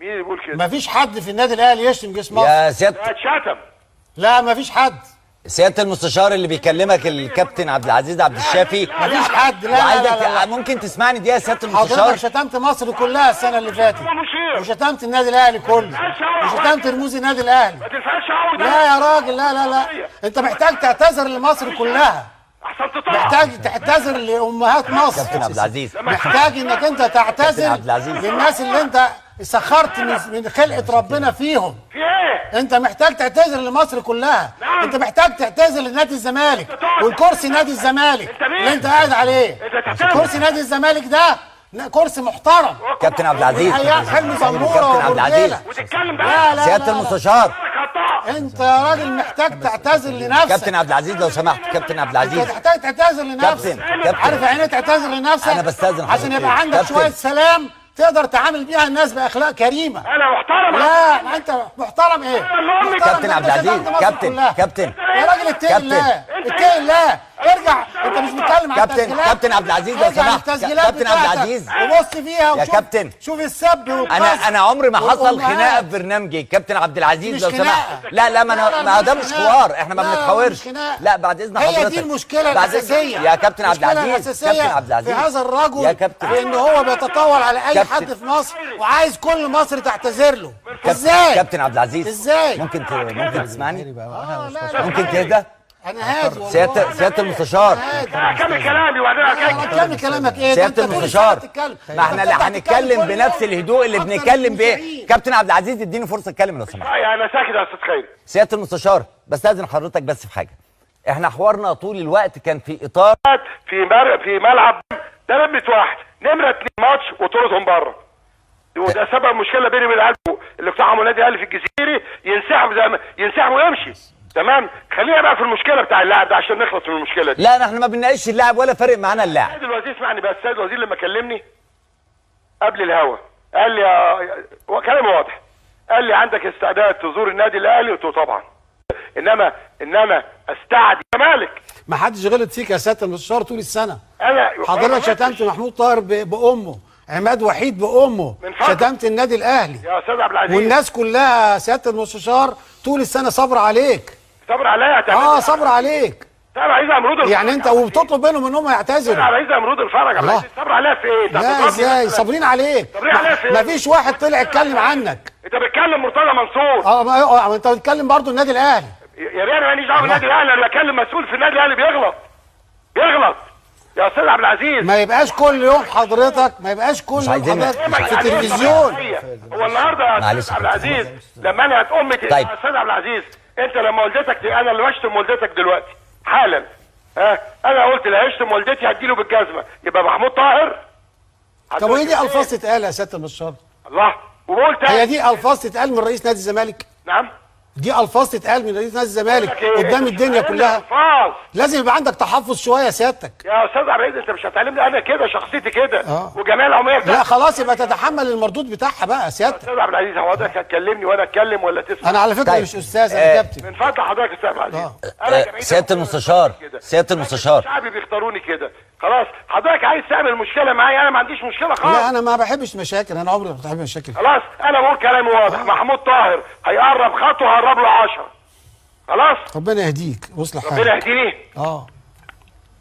مين اللي بيقول كده؟ ما فيش حد في النادي الاهلي يشتم جيش مصر يا سيادة. اتشتم. لا ما فيش حد. سيادة المستشار اللي بيكلمك الكابتن عبد العزيز عبد الشافي. مفيش حد. لا لا, لا, لا, لا. ممكن تسمعني دي يا سيادة المستشار؟ حضرتك شتمت مصر كلها السنة اللي فاتت، وشتمت النادي الأهلي كله، وشتمت رموز النادي الأهلي. لا يا راجل، لا لا لا، أنت محتاج تعتذر لمصر كلها، محتاج تعتذر لأمهات مصر. كابتن عبد العزيز، محتاج إنك أنت تعتذر للناس اللي أنت سخرت من خلقة ربنا فيهم. في ايه؟ انت محتاج تعتذر لمصر كلها. نعم. انت محتاج تعتذر لنادي الزمالك والكرسي نادي الزمالك اللي انت قاعد عليه. كرسي نادي الزمالك ده كرسي محترم. كابتن عبد العزيز، حلمي زموره، كابتن عبد العزيز، لا لا، سيادة المستشار، انت يا راجل محتاج تعتذر لنفسك. كابتن عبد العزيز لو سمحت، كابتن عبد العزيز انت محتاج تعتذر لنفسك. كابتن، عارف يعني ايه تعتذر لنفسك؟ انا بستاذن عشان يبقى عندك شوية سلام تقدر تعامل بيها الناس باخلاق كريمة. انا محترم. لا ما انت محترم ايه؟ كابتن عبد العزيز، كابتن، كابتن يا راجل اتقي الله، اتقي الله، ارجع. انت مش بتتكلم عن التسجيلات. كابتن عبد العزيز لو سمحت، كابتن عبد العزيز وبص فيها وشوف، يا كابتن شوف السب والقذف. انا عمري ما حصل خناقه في برنامجي. كابتن عبد العزيز لو سمحت، لا لا، ما ده مش حوار، احنا ما بنتحاورش. لا بعد اذن حضرتك، هي دي المشكلة الاساسية يا كابتن عبد العزيز. كابتن عبد العزيز في هذا الرجل، يا كابتن، في ان هو بيتطاول على اي حد في مصر وعايز كل مصر تعتذر له. ازاي كابتن عبد العزيز؟ ازاي؟ ممكن تسمعني؟ ممكن تهدى؟ انا هادي والله. سيادة المستشار، اكمل كلامي وبعدين اكمل كلامك. ايه سيادة المستشار؟ ما احنا اللي هنتكلم بنفس الهدوء اللي بنتكلم بيه. كابتن عبد العزيز اديني فرصة اتكلم لو سمحت. انا ساكت يا استاذ خيري. سيادة المستشار بستاذن حضرتك بس في حاجة. احنا حوارنا طول الوقت كان في اطار في ملعب ده نمره 1، نمره 2 ماتش وطردهم بره، وده سبب مشكلة بيني وبين العيال اللي اقتحموا النادي الاهلي في الجزيري، ينسحب زي ما ينسحب ويمشي. تمام، خلينا بقى في المشكلة بتاع اللاعب ده عشان نخلص من المشكلة دي. لا احنا ما بنناقش اللاعب ولا فارق معانا اللاعب. السيد الوزير اسمعني بس، السيد الوزير لما كلمني قبل الهوا قال لي كلام واضح، قال لي عندك استعداد تزور النادي الاهلي؟ قلت له طبعا، انما استعد يا مالك. ما حدش غلط فيك يا سيادة المستشار طول السنة. انا حضرتك شتمت محمود طاهر بامه، عماد وحيد بامه، شتمت النادي الاهلي يا استاذ عبد العزيز، والناس كلها سيادة المستشار طول السنة صبر عليك. صبر عليا؟ صبر عليك. صبر عايز امرود الفرج يعني انت وبتطلب منهم ان هم يعتذروا. عايز امرود الفرج. صبر عليا في ايه؟ لا ازاي صابرين عليك؟ صابرين عليا في ايه؟ مفيش واحد طلع اتكلم عنك. انت بتكلم مرتضى منصور. انت بتتكلم برضه النادي الاهلي. يا ريت انا ماليش دعوه بالنادي الاهلي، انا بكلم مسؤول في النادي الاهلي بيغلط. بيغلط يا استاذ عبد العزيز. ما يبقاش كل يوم حضرتك، ما يبقاش كل يوم حضرتك في التلفزيون. هو النهارده يا استاذ عبد العزيز لما انا هتقوم يا استاذ عبد العزيز، انت لما والدتك، انا اللي بشتم والدتك دلوقتي حالا، ها انا قلت اللي هيشتم والدتي هديله بالجزمه، يبقى محمود طاهر. طب وايه دي الفاظ تتقال يا سيادة المستشار؟ الله، وقلت هي دي الفاظ تتقال من رئيس نادي الزمالك؟ نعم، دي الفاظ تتقال من رئيس نادي الزمالك قدام الدنيا كلها؟ الفاظ لازم يبقى عندك تحفظ شوية يا سيادتك. يا استاذ عبد العزيز انت مش هتعلمني انا كده، شخصيتي كده وجميع العمومية. لا خلاص يبقى تتحمل المردود بتاعها بقى سيادتك. استاذ عبد العزيز هو حضرتك هتكلمني وانا اتكلم ولا تسمع؟ انا على فكرة طيب. مش استاذ، انا كابتن. من فضل حضرتك يا استاذ عبد العزيز. سيادة المستشار، سيادة المستشار، شعبي بيختاروني كده. خلاص حضرتك عايز تعمل مشكلة معايا، انا ما عنديش مشكلة خالص. لا انا ما بحبش مشاكل، انا عمري ما بحب مشاكل. خلاص انا بقول كلامي واضح. محمود طاهر هيقرب خطوة هقرب له 10. خلاص ربنا يهديك ويصلح حالك. ربنا يهديني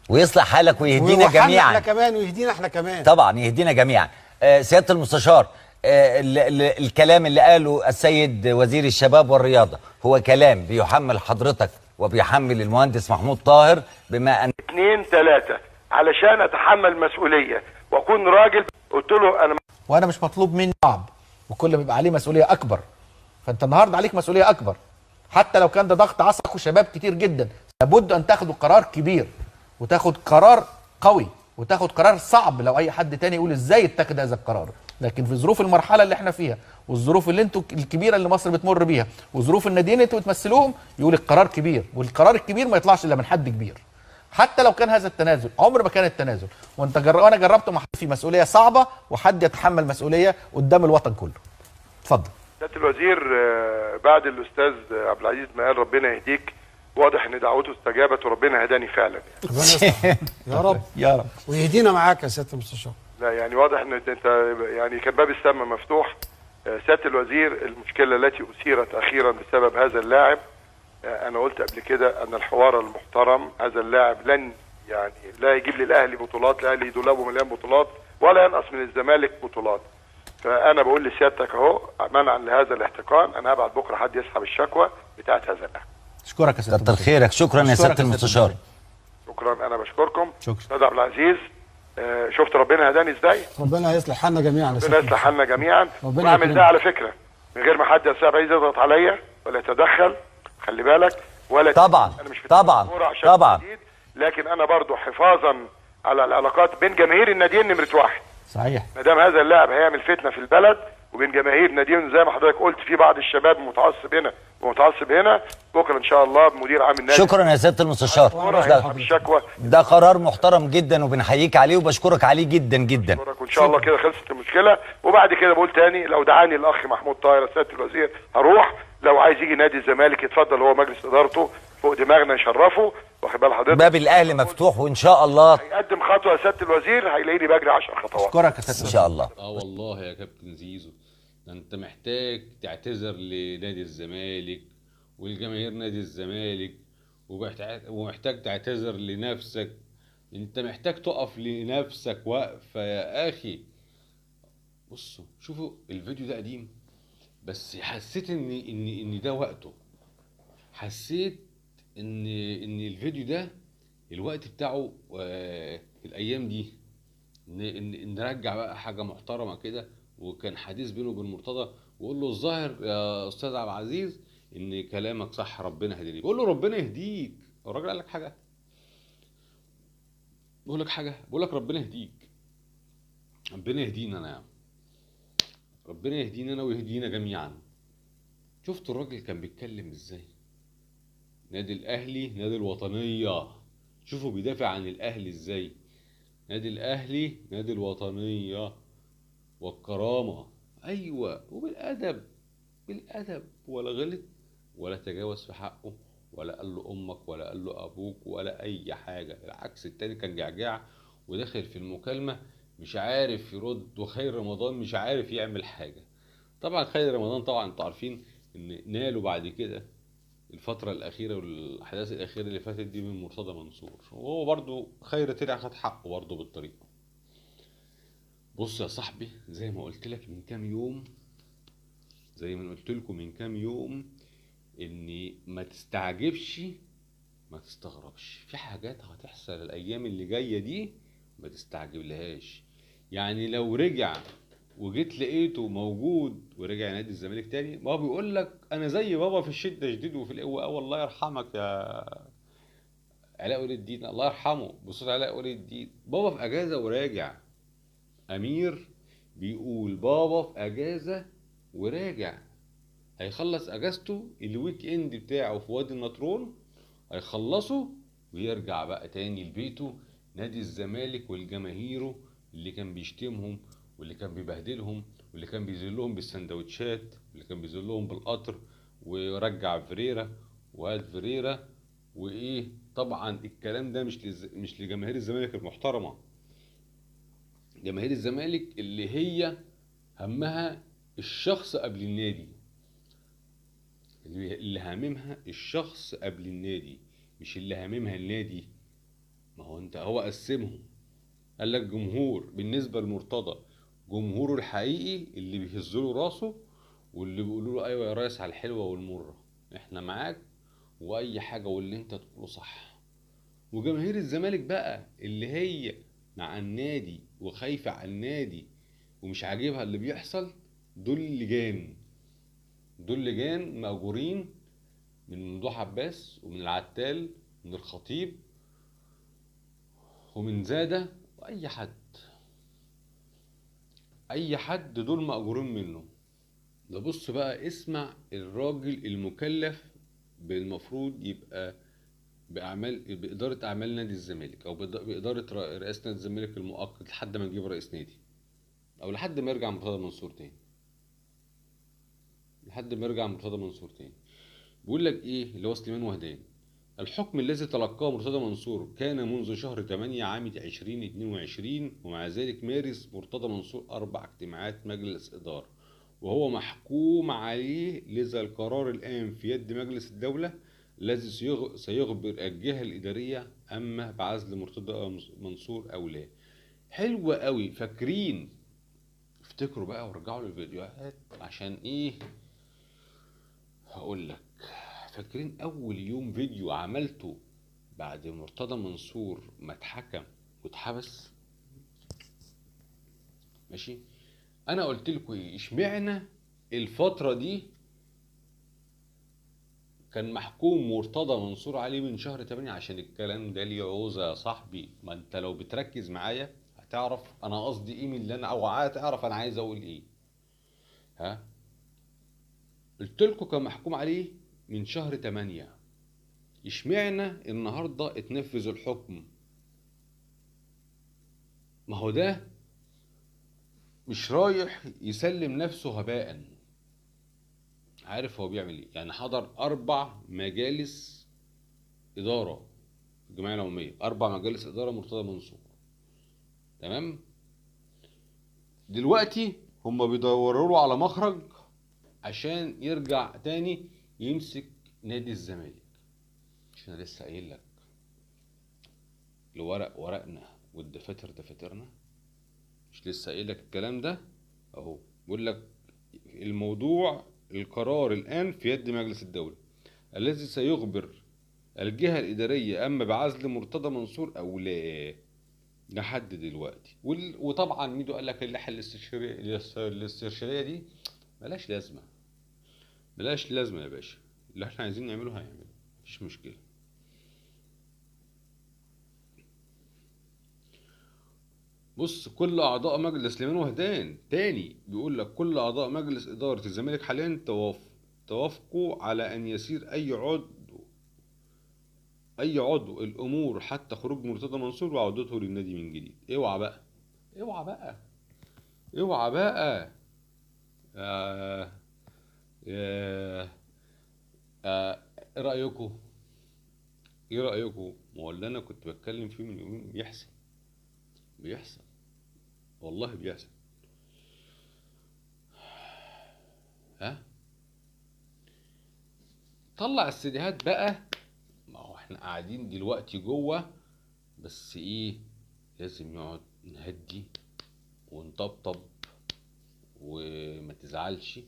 ويصلح حالك ويهدينا جميعا. احنا كمان ويهدينا احنا كمان طبعا، يهدينا جميعا. سيادة المستشار، الكلام اللي قاله السيد وزير الشباب والرياضة هو كلام بيحمل حضرتك وبيحمل المهندس محمود طاهر، بما ان 2 3 علشان اتحمل مسؤولية واكون راجل. قلت له انا وانا مش مطلوب مني صعب، وكل ما بيبقى عليه مسؤولية اكبر، فانت النهارده عليك مسؤولية اكبر حتى لو كان ده ضغط عصبك وشباب كتير جدا. لابد ان تاخدوا قرار كبير وتاخد قرار قوي وتاخد قرار صعب. لو اي حد تاني يقول ازاي اتخذ هذا القرار، لكن في ظروف المرحلة اللي احنا فيها والظروف اللي انتوا الكبيرة اللي مصر بتمر بيها وظروف الناديين اللي انتوا بتمثلوهم، يقول القرار كبير، والقرار الكبير ما يطلعش الا من حد كبير. حتى لو كان هذا التنازل، عمر ما كان التنازل. وانت وانا جربته مع في مسؤولية صعبة وحد يتحمل مسؤولية قدام الوطن كله. اتفضل سيادة الوزير. بعد الاستاذ عبد العزيز ما قال ربنا يهديك، واضح ان دعوته استجابت وربنا هداني فعلا يعني. يا رب يا رب، ويهدينا معاك يا سيادة المستشار. لا يعني واضح ان انت يعني كان باب السما مفتوح. سيادة الوزير، المشكلة التي اثيرت اخيرا بسبب هذا اللاعب، انا قلت قبل كده ان الحوار المحترم، هذا اللاعب لن يعني لا يجيب للاهلي بطولات، الاهلي دولابه مليان بطولات، ولا ينقص من الزمالك بطولات. فانا بقول لسيادتك اهو، منعا لهذا الاحتقان، انا هبعت بكره حد يسحب الشكوى بتاعت هذا اللاعب. اشكرك يا سيادة. كتر خيرك، شكرا يا سيادة المستشار. شكرا، انا بشكركم. شكرا استاذ عبد العزيز. شفت ربنا هداني ازاي؟ ربنا يصلح حالنا جميعا. ربنا يصلح حالنا جميعا. واعمل ده على فكرة من غير ما حد يا استاذ عبد العزيز يضغط عليا ولا يتدخل، خلي بالك، ولا طبعا انا مش طبعا طبعا، لكن انا برضو حفاظا على العلاقات بين جماهير الناديين نمره 1، صحيح. ما دام هذا اللاعب هيعمل فتنة في البلد وبين جماهير ناديهم، زي ما حضرتك قلت في بعض الشباب متعصب هنا ومتعصب هنا، بكره ان شاء الله مدير عام النادي. شكرا يا سيادة المستشار، ده قرار محترم جدا وبنحييك عليه وبشكرك عليه جدا جدا. وان شاء الله كده خلصت المشكلة. وبعد كده بقول تاني، لو دعاني الاخ محمود طاهر سيادة الوزير هروح، لو عايز يجي نادي الزمالك يتفضل، هو مجلس ادارته فوق دماغنا يشرفه، واخد بال حضرتك؟ باب الاهلي مفتوح وان شاء الله هيقدم خطوة يا سيادة الوزير، هيلاقيني بجري 10 خطوات. اشكرك يا سيادة ان شاء الله. والله يا كابتن زيزو، ده انت محتاج تعتذر لنادي الزمالك والجماهير نادي الزمالك، ومحتاج تعتذر لنفسك، انت محتاج تقف لنفسك وقفه يا اخي. بصوا شوفوا الفيديو ده قديم، بس حسيت ان ان ان ده وقته، حسيت ان الفيديو ده الوقت بتاعه الايام دي، نرجع بقى حاجة محترمه كده. وكان حديث بينه وبين مرتضى، وقول له الظاهر يا استاذ عبد العزيز ان كلامك صح، ربنا يهديك. بقول له ربنا يهديك، الراجل قال لك حاجة؟ بقول لك حاجة؟ بقول لك ربنا يهديك. ربنا يهدينا انا يا عم، ربنا يهدينا انا ويهدينا جميعا. شفتوا الراجل كان بيتكلم ازاي؟ نادي الاهلي نادي الوطنية، شوفوا بيدافع عن الاهلي ازاي. نادي الاهلي نادي الوطنية والكرامة، ايوه، وبالادب، بالادب، ولا غلط ولا تجاوز في حقه، ولا قال له امك ولا قال له ابوك ولا اي حاجة. العكس التاني كان جعجاع وداخل في المكالمة مش عارف يرد، وخير رمضان مش عارف يعمل حاجة. طبعا خير رمضان طبعا انتوا عارفين ان ناله بعد كده الفترة الاخيرة والاحداث الاخيرة اللي فاتت دي من مرتضى منصور، وهو برضو خير طلع خد حقه برضو بالطريقة. بص يا صاحبي، زي ما قلت لك من كام يوم، زي ما قلت لكم من كام يوم، ان ما تستعجبش ما تستغربش، في حاجات هتحصل الايام اللي جاية دي ما تستعجب لهاش. يعني لو رجع وجيت لقيته موجود ورجع نادي الزمالك تاني، ما هو بيقول لك انا زي بابا في الشدة شديد وفي القوة. والله يرحمك يا علاء ولي الدين، الله يرحمه، بصوت علاء ولي الدين، بابا في اجازه وراجع. امير بيقول بابا في اجازه وراجع، هيخلص اجازته ال weekend بتاعه في وادي النطرون، هيخلصه ويرجع بقى تاني لبيته نادي الزمالك والجماهيره اللي كان بيشتمهم واللي كان بيبهدلهم واللي كان بيذلهم بالسندوتشات واللي كان بيذلهم بالقطر، ورجع فريرة وهات فريرة وايه. طبعا الكلام ده مش لجماهير الزمالك المحترمة، جماهير الزمالك اللي هي همها الشخص قبل النادي، اللي هاممها الشخص قبل النادي، مش اللي هاممها النادي. ما هو انت هو قسمهم، قال لك جمهور بالنسبة لمرتضى جمهوره الحقيقي اللي بيهزوا له راسه واللي بيقولوا له ايوه يا ريس على الحلوة والمرة احنا معاك واي حاجة واللي انت تقوله صح، وجماهير الزمالك بقى اللي هي مع النادي وخايفة على النادي ومش عاجبها اللي بيحصل، دول لجان، دول لجان مأجورين من ممدوح عباس ومن العتال ومن الخطيب ومن زاده واي حد، اي حد دول مأجورين منه. ده بص بقى، اسمع الراجل المكلف بالمفروض يبقى باعمال بادارة اعمال نادي الزمالك او بادارة رئاسة نادي الزمالك المؤقت لحد ما نجيب رئيس نادي او لحد ما يرجع مرتضى منصور تاني، لحد ما يرجع مرتضى منصور تاني. بيقول لك ايه اللي هو سليمان وهدان: الحكم الذي تلقاه مرتضى منصور كان منذ شهر 8 عام 2022، ومع ذلك مارس مرتضى منصور 4 اجتماعات مجلس إدارة وهو محكوم عليه، لذا القرار الآن في يد مجلس الدولة الذي سيخبر الجهة الإدارية أما بعزل مرتضى منصور أو لا. حلو قوي، فاكرين؟ افتكروا بقى ورجعوا للفيديوهات عشان إيه هقول لك. فاكرين اول يوم فيديو عملته بعد مرتضى منصور ما اتحكم واتحبس؟ ماشي، انا قلت لكم ايه؟ اشمعنى الفترة دي كان محكوم مرتضى منصور عليه من شهر 8؟ عشان الكلام ده ليه عوزه يا صاحبي. ما انت لو بتركز معايا هتعرف انا قصدي ايه من اللي انا، او هتعرف انا عايز اقول ايه. ها، قلت لكم كان محكوم عليه من شهر 8، اشمعنى النهارده اتنفذ الحكم؟ ما هو ده مش رايح يسلم نفسه هباء، عارف هو بيعمل ايه. يعني حضر 4 مجالس ادارة في الجمعية العمومية، 4 مجالس ادارة مرتضى منصور. تمام؟ دلوقتي هم بيدوروا له على مخرج عشان يرجع تاني يمسك نادي الزمالك. مش انا لسه قايل لك الورق ورقنا والدفاتر دفاترنا؟ مش لسه قايل لك الكلام ده؟ اهو بيقول لك الموضوع، القرار الان في يد مجلس الدولة الذي سيخبر الجهة الإدارية أما بعزل مرتضى منصور أو لا لحد دلوقتي. وطبعا ميدو قال لك اللائحة الاسترشادية دي ملاش لازمة، ملاش لازمة يا باشا، اللي احنا عايزين نعمله هنعمله، مفيش مشكلة. بص، كل أعضاء مجلس سليمان وهدان تاني بيقول لك كل أعضاء مجلس إدارة الزمالك حاليا توافقوا على أن يسير أي عضو الأمور حتى خروج مرتضى منصور وعودته للنادي من جديد. اوعى بقى، اوعى بقى، اوعى بقى. ايه رأيكم؟ ايه رأيكم؟ ما هو اللي انا كنت بتكلم فيه من يومين بيحصل، بيحصل والله بيحصل. ها، طلع السيديهات بقى. ما هو احنا قاعدين دلوقتي جوه، بس ايه، لازم نقعد نهدي ونطبطب وما تزعلش،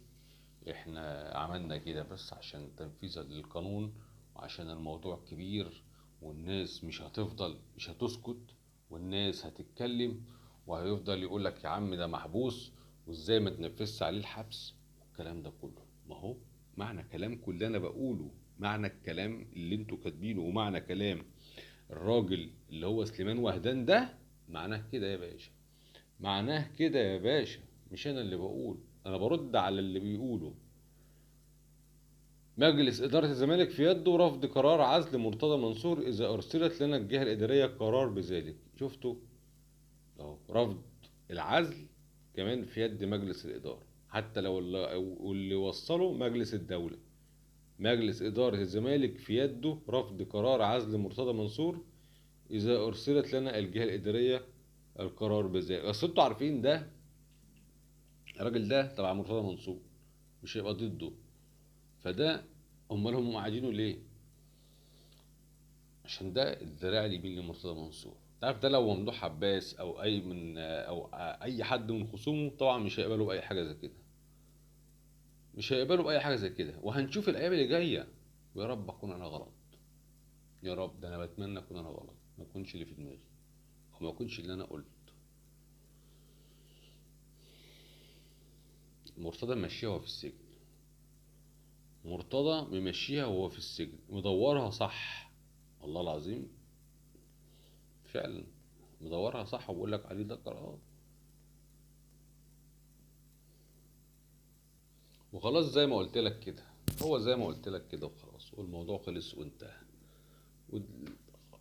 احنا عملنا كده بس عشان تنفيذا للقانون وعشان الموضوع كبير، والناس مش هتفضل، مش هتسكت، والناس هتتكلم وهيفضل يقولك يا عم ده محبوس وازاي ما تنفذش عليه الحبس والكلام ده كله. ما هو معنى كلامكم اللي انا بقوله، معنى الكلام اللي انتوا كاتبينه، ومعنى كلام الراجل اللي هو سليمان وهدان ده، معناه كده يا باشا، معناه كده يا باشا. مش انا اللي بقول، انا برد على اللي بيقوله. مجلس إدارة الزمالك في يده رفض قرار عزل مرتضى منصور إذا أرسلت لنا الجهة الإدارية قرار بذلك. شفتوا؟ أهو رفض العزل كمان في يد مجلس الإدارة، حتى لو اللي وصله مجلس الدولة. مجلس إدارة الزمالك في يده رفض قرار عزل مرتضى منصور إذا أرسلت لنا الجهة الإدارية القرار بذلك. أصل أنتوا عارفين ده الراجل ده تبع مرتضى منصور، مش هيبقى ضده، فده امال هم قاعدينه ليه؟ عشان ده الذراع اليمين لمرتضى منصور. تعرف ده لو ممدوح عباس او اي من او اي حد من خصومه طبعا مش هيقبلوا باي حاجة زي كده، مش هيقبلوا باي حاجة زي كده. وهنشوف الايام اللي جاية، ويا رب اكون انا غلط، يا رب، ده انا بتمنى اكون انا غلط، ما اكونش اللي في دماغي او ما اكونش اللي انا قلت. مرتضى ممشيها وهو في السجن، مرتضى ممشيها وهو في السجن، مدورها صح والله العظيم، فعلا مدورها صح. وبقول لك عليه ده قرار وخلاص، زي ما قلت لك كده، هو زي ما قلت لك كده وخلاص، والموضوع خلص وانتهى.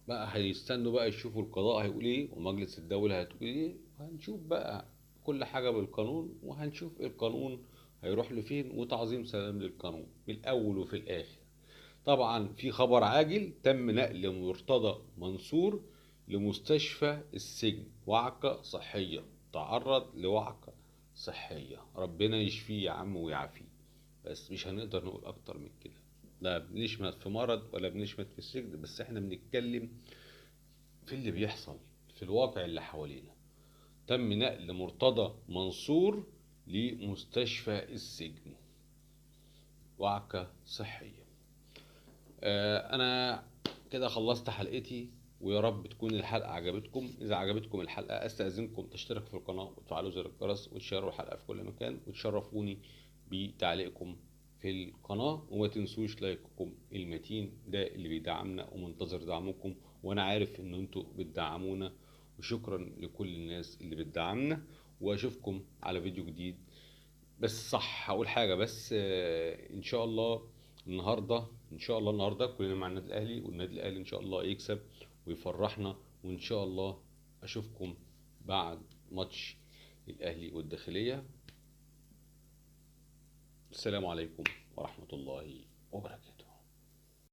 بقى هيستنوا بقى يشوفوا القضاء هيقول ايه ومجلس الدولة هتقول ايه، وهنشوف بقى كل حاجة بالقانون، وهنشوف القانون هيروح لفين، وتعظيم سلام للقانون من الأول وفي الآخر. طبعا في خبر عاجل، تم نقل مرتضى منصور لمستشفى السجن، وعكة صحية، تعرض لوعكة صحية، ربنا يشفيه يا عم ويعافيه، بس مش هنقدر نقول أكتر من كده. لا بنشمت في مرض ولا بنشمت في السجن، بس احنا بنتكلم في اللي بيحصل في الواقع اللي حوالينا. تم نقل مرتضى منصور لمستشفى السجن، وعكة صحية. أنا كده خلصت حلقتي، ويا رب تكون الحلقة عجبتكم. إذا عجبتكم الحلقة أستأذنكم تشتركوا في القناة وتفعلوا زر الجرس وتشيروا الحلقة في كل مكان، وتشرفوني بتعليقكم في القناة، وما تنسوش لايككم المتين ده اللي بيدعمنا ومنتظر دعمكم، وأنا عارف إن أنتوا بتدعمونا وشكرا لكل الناس اللي بتدعمنا، واشوفكم على فيديو جديد. بس صح هقول حاجة بس، ان شاء الله النهارده، ان شاء الله النهارده كلنا مع النادي الاهلي، والنادي الاهلي ان شاء الله يكسب ويفرحنا، وان شاء الله اشوفكم بعد ماتش الاهلي والداخليه. السلام عليكم ورحمة الله وبركاته.